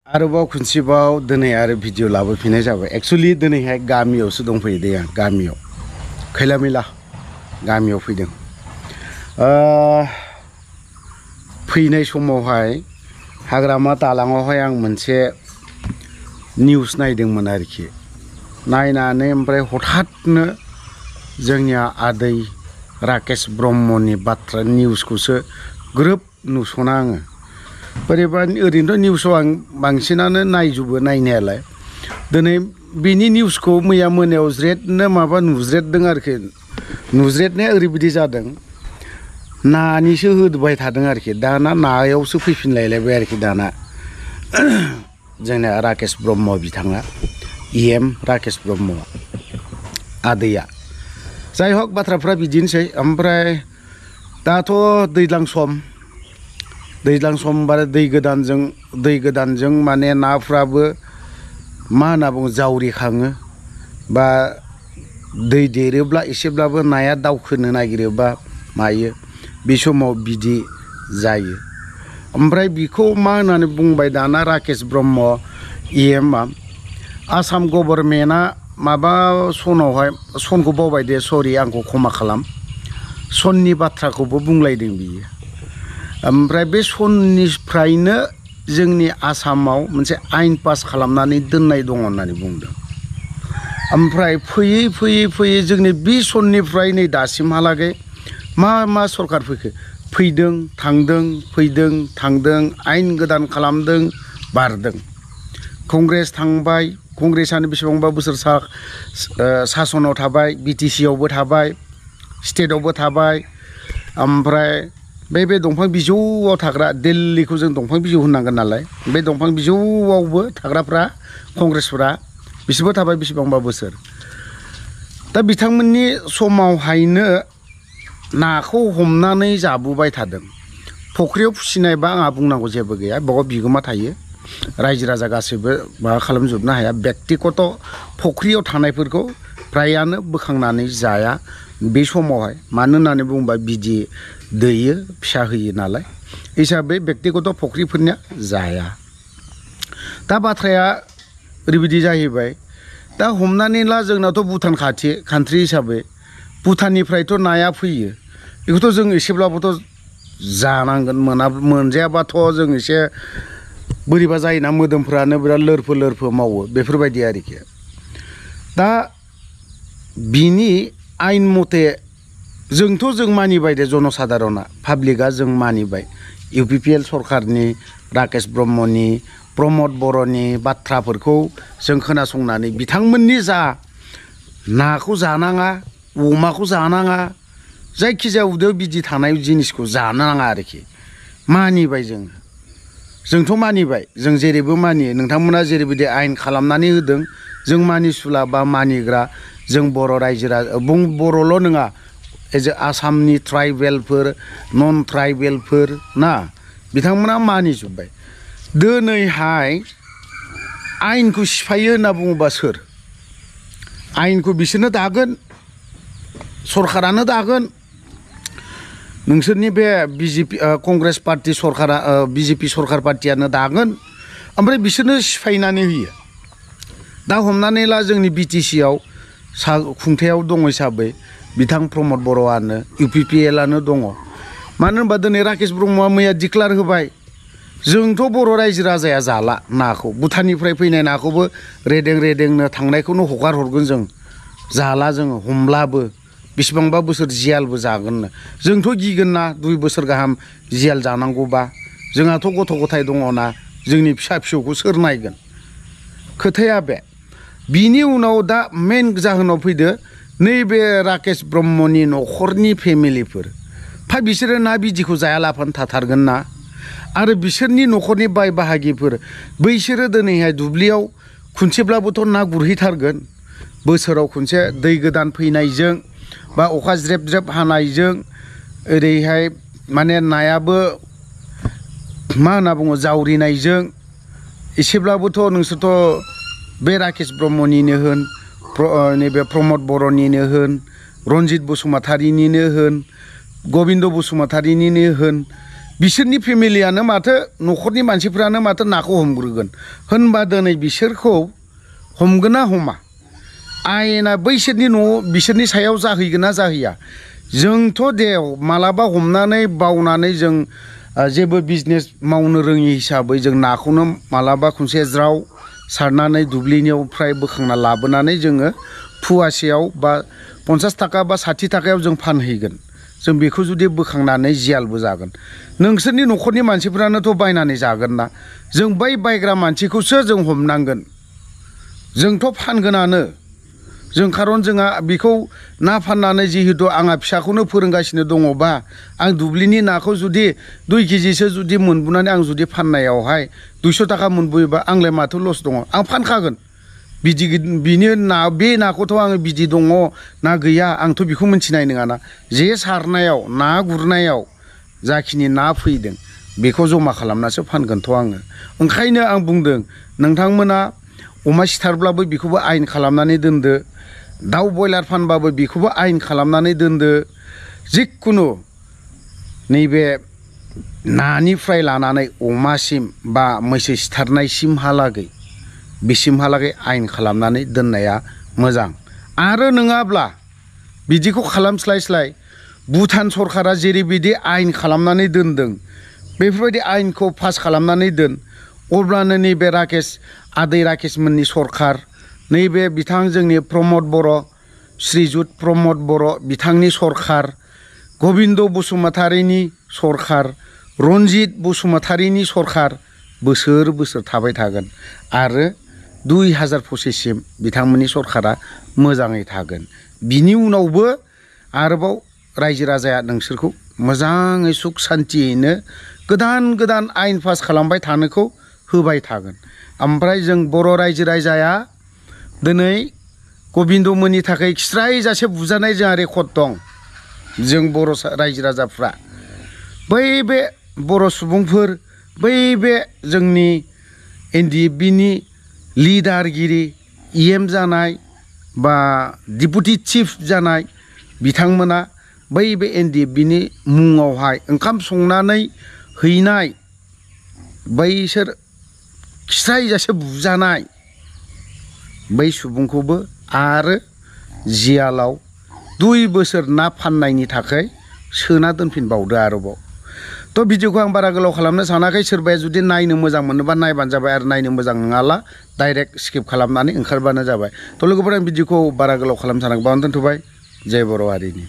आरोबाव खनसेबाव दिनै आरो भिडिअ लाबोफिननाय जाबाय। एक्चुअली दिनैहाय गामियावसो दंफैदों आं, गामियाव खैलामैला गामियाव फैदों। फैनाय समावहाय हाग्रामा दालाङावहाय आं मोनसे निउस नायदोंमोन आरोखि। नायनानै ओमफ्राय हठाथनो जोंनिया आदै राकेश ब्रह्मनि बाथ्रा निउसखौसो ग्रोब नुस'ना आङो। बोरैबा ओरैनोथ' निउसाव आं बांसिनानो नायजोबो नायनायालाय। दिनै बिनि निउसखौ मैया मोनायाव ज्रेदनो माबा नुज्रेददों आरोखि। नुज्रेदनाया ओरैबायदि जादों, नानिसो होबाय थादों आरोखि। दाना नायावसो फैफिनलायलायबाय आरोखि दाना जोंना राकेश ब्रह्म बिथाङा, EM राकेश ब्रह्म आदैया। जाय हक बाथ्राफ्रा बिदिनोसै। ओमफ्राय दाथ' दैज्लां सम बा दै गोदानजों माने नाफ्राबो मा होनना बुङो जावरिखाङो, बा दै देरोब्ला एसेब्लाबो नाया दावखोनो नागिरोबा मायो, बे समाव बिदि जायो। ओमफ्राय बिखौ मा होननानै बुंबाय दाना राकेश ब्रह्म EMआ, आसाम गभर्नमेन्टआ माबा सनावहाय, सनखौ बावबाय दे, सरि आंखौ क्षमा खालाम, सननि बाथ्राखौबो बुंलायदों बियो। ओमफ्राय बे सननिफ्रायनो जोंनि आसामाव मोनसे आयेन पास खालामनानै दोननाय दङ होननानै बुंदों। ओमफ्राय फैयै जोंनि बे सननिफ्राय नै दासिमहालागै मा सरखार फैदों थांदों, आयेन गोदान खालामदों, बारदों। कंग्रेस थांबाय, कंग्रेसआनो बेसेबांबा बोसोर सासनाव थाबाय, BTC आवबो थाबाय, स्टेटआवबो थाबाय। ओमफ्राय बे दंफां बिजौआव थाग्रा, दिल्लीखौ जों दंफां बिजौ होननांगोन नालाय, बे दंफां बिजौआवबो थाग्राफ्रा कंग्रेसफ्रा बिसोरबो थाबाय बेसेबांबा बोसोर। दा बिथांमोननि समावहायनो नाखौ हमनानै जाबोबाय थादों। फख्रियाव फिसिनायबा आंहा बुंनांगौ जेबो गैया, बाव बिगोमा थायो, रायजो राजा गासैबो माबा खालामजोबनो हाया। बेक्तिगत फख्रियाव थानायफोरखौ फ्रायानो बोखांनानै जाया बे समावहाय। मानो होननानै बुङोबा बिदि दैयो, फिसा होयो नालाय, हिसाबै बेक्तिगत फख्रिफोरनिया जाया। दा बाथ्राया ओरैबायदि जाहैबाय, दा हमनानै ला जोंनाथ' भुटान कान्ट्रि हिसाबै भुटाननिफ्रायथ' नाया फैयो, बेखौथ' जों एसेब्लाबोथ' जानांगोन। मोनजायाबाथ' जों एसे बोरैबा जायोना, मोदोमफ्रानो बिराद लोरफो मावो, बेफोरबायदि आरोखि। दा बिनि आयेन मथे जों मानिबाय दे, जनसाधारना पाब्लिकआ जों मानिबाय। UPPL सरखारनि, राकेश ब्रह्मनि, प्रमद बर'नि बाथ्राफोरखौ जों खोनासंनानै बिथांमोननि जा नाखौ जानाङा, अमाखौ जानाङा, जायखिजाया उदैयाव बिदि थानाय जिनिसखौ जानो नाङा आरोखि, मानिबाय जोंथ' मानिबाय, जों जेरैबो मानियो। नोंथांमोना जेरैबायदि आयेन खालामनानै होदों, जों मानिसुला बा मानिग्रा जों बर' रायजो राजा, बर'ल' नङा, आसामनि ट्राइबेलफोर, नन ट्राइबेलफोर ना, बिथांमोना मानिजोब्बाय। दिनैहाय आयेनखौ सिफायो होनना बुङोबा सोर? आयेनखौ बिसोरनो दागोन, सरखारानो दागोन। नोंसोरनि बे कंग्रेस पार्टि सरखारा, BJP सरखार पार्टियानो दागोन, ओमफ्राय बिसोरनो सिफायनानै होयो। दा हमनानै ला जोंनि BTC आव खुंथायाव दङ हिसाबै बिथां प्रमद बर'आनो, UPPLआनो दङ। मानो होनबा दिनै राकेश ब्रह्मआ मैया डिक्लार होबाय, जोंथ' बर' रायजो राजाया जाला नाखौ, भुटाननिफ्राय फैनाय नाखौबो रेदेंनो थांनायखौनो हगार हरगोन जों, जाला जोङो, हमब्लाबो बेसेबांबा बोसोर जियालबो जागोननो। जोंथ' गिगोन ना, 2 बोसोर गाहाम जियाल जानांगौबा, जोंहाथ' गथ' गथाय दङना, जोंनि फिसा फिसौखौ सोर नायगोन? खोथाया बे। बिनि उनाव दा मेन जाहोनाव फैदो, नैबे राकेश ब्रह्मनि न'खरनि फेमिलिफोर, बिसोरो ना बिदिखौ जायालाफानो थाथारगोन ना? आरो बिसोरनि न'खरनि बाय बाहागिफोर, बैसोरो दिनैहाय दुब्लियाव खनसेब्लाबोथ' ना गुरहैथारगोन। बोसोराव खनसे दै गोदान फैनायजों बा अखा ज्रेब हानायजों ओरैहाय माने नायाबो मा होनना बुङो, जावरिनायजों एसेब्लाबोथ' नोंसोरथ' बे राकेश ब्रह्मनिनो होन, नैबे प्रमद बर'निनो होन, रन्जित बसुमतारिनिनो होन, गबिन्द बसुमतारिनिनो होन, बिसोरनि फेमिलियानो माथो न'खरनि मानसिफ्रानो माथो नाखौ हमग्रोगोन होनबा दिनै बिसोरखौ हमगोन ना हमा आयेना बैसोरनि न' बिसोरनि सायाव जाहैगोन ना जाहैया जोंथ' दे मालाबा हमनानै बावनानै जों जेबो बिजनेस मावनो रोङि हिसाबै जों नाखौनो मालाबा खनसे ज्राव सारनानै दुब्लिनियाव फ्राय बोखांना लाबोनानै जोङो फुवासेयाव बा 50 थाखा बा 60 थाखायाव जों फानहैगोन जों बेखौ जुदि बोखांनानै जियालबो जागोन नोंसोरनि न'खरनि मानसिफ्रानोथ' बायनानै जागोन ना जों बै बायग्रा मानसिखौसो जों हमनांगोन जोंथ' फानगोनानो जों खारन जोंहा बेखौ ना फाननानै जिहेतु आंहा फिसाखौनो फोरोंगासिनो दङबा आं दुब्लिनि नाखौ जुदि 2 केजिसो जुदि मोनबोनानै आं जुदि फाननायावहाय 200 थाखा मोनबोयोबा आंलाय माथो लस दङ आं फानखागोन बिदि बिनि ना बे नाखौथ' आङो बिदि दङ ना गैया आंथ' बेखौ मिन्थिनाय नङाना जे सारनायाव ना गुरनायाव जाखिनि ना फैदों बेखौ जमा खालामनासो फानगोनथ' आङो ओंखायनो आं बुंदों नोंथांमोना अमा सिथारब्लाबो बेखौबो आयेन खालामनानै दोनदो दाउ बयलार फानबाबो बेखौबो आयेन खालामनानै दोनदो जिखुनु नैबे नानिफ्राय लानानै अमासिम बा मैसो सिथारनायसिमहालागै बिसिमहालागै आयेन खालामनानै दोननाया मोजां आरो नङाब्ला बिदिखौ खालामस्लायस्लाय भुटान सरकारा जेरैबायदि आयेन खालामनानै दोनदों बेफोरबायदि आयेनखौ पास खालामनानै दोन अब्लानो नैबे आदै राकेश मोननि सरकार नैबे बिथां जोंनि प्रमद बर' श्रीजुत प्रमद बर' बिथांनि सरकार गबिन्द बसुमतारीनि सरकार रन्जित बसुमतारीनि सरकार बोसोर बोसोर थाबाय थागोन आरो 2025 सिम बिथांमोननि सरकारा मोजाङै थागोन बिनि उनावबो आरोबाव रायजो राजाया नोंसोरखौ मोजाङै सुख सान्तियैनो गोदान गोदान आयेन पास खालामबाय थानोखौ होबाय थागोन ओमफ्राय जों बर' रायजो राजाया दिनै गबिन्दमोननि थाखाय खिस्राय जासे बुजानाय जोंहा रेकर्ड दं जों बर' रायजो राजाफ्रा बै बे बर' सुबुंफोर बै बे जोंनि NDFBनि लिडारगिरि EM जानाय बा डिपुटि चिफ जानाय बिथांमोना बै बे NDFBनि मुङावहाय ओंखाम संनानै हैनाय बैसोर खिस्रायजासे बुजानाय बै सुबुंखौबो आरो जियालाव 2 बोसोर ना फाननायनि थाखाय सोना दोनफिनबावदो आरोबाव थ' भिडिअखौ आं बारा गोलाव खालामनो सानाखै सोरबाया जुदि नायनो मोजां मोनोबा नायबानो जाबाय आरो नायनो मोजां नङाला डाइरेक्ट स्किप खालामनानै ओंखारबानो जाबाय थ' लोगोफोर आं भिडिअखौ बारा गोलाव खालामनो सानाखै बावनो दोनथ'बाय जय बर' हारिनि